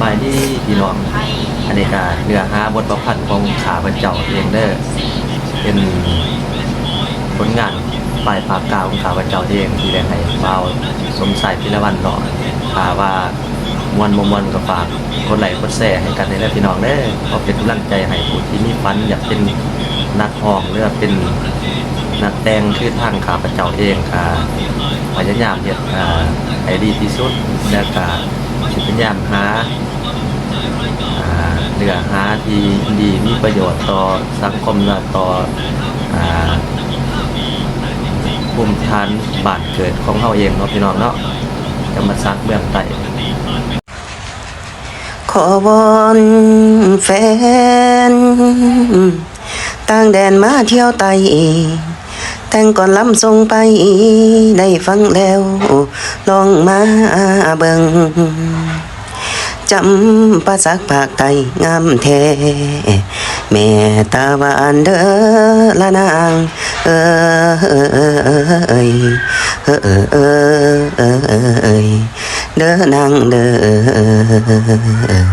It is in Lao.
ສະບາຍດີພີ່ນ້ອງ ອັນນີ້ກະເນື້ອຫາບົດປະພັນຂອງຂ້າພະເຈົ້າເອງເດີ ເປັນຜົນງານປາຍປາກກາຂອງຂ້າພະເຈົ້າເອງ ທີ່ໄດ້ໃຫ້ບ່າວສົມຊາຍ ພິລະວັນ ເນາະ. ຖ້າວ່າມ່ວນບໍ່ມ່ວນກໍຝາກກົດໄລກົດແຊໃຫ້ກັນແດ່ເດີພີ່ນ້ອງເດີ ຂໍເປັນກຳລັງໃຈໃຫ້ຜູ້ທີ່ມີຝັນຢາກເປັນນັກຮ້ອງ ຫຼືວ່າເປັນນັກແຕ່ງ ຄືທາງຂ້າພະເຈົ້າເອງກະພະຍາຍາມເຮັດ ເອີ ໃຫ້ດີທີ່ສຸດ ແລະກະ ຊິພະຍາຍາມຫາ ອ່າ ເນື້ອຫາທີ່ດີມີປະໂຫຍດຕໍ່ສັງຄົມ ແລະ ຕໍ່ ອ່າ ພູມຖານບ້ານເກີດຂອງເຮົາເອງເນາະ ພີ່ນ້ອງເນາະ ຈຳປາສັກເມືອງໃຕ້. ຂໍວອນແຟນຕ່າງແດນມາທ່ຽວໃຕ້ ແຕ່ງກ່ອນລຳສົ່ງໄປ ໄດ້ຟັງແລ້ວລອງມາເບິ່ງ ຈຳປາສັກພາກໃຕ້ງາມແທ້ ແມ່ຕາຫວານເດີລະນາງເອີຍ ເອີຍ ເອີຍ ເອີຍ ເອີຍ ເດີນາງເດີ.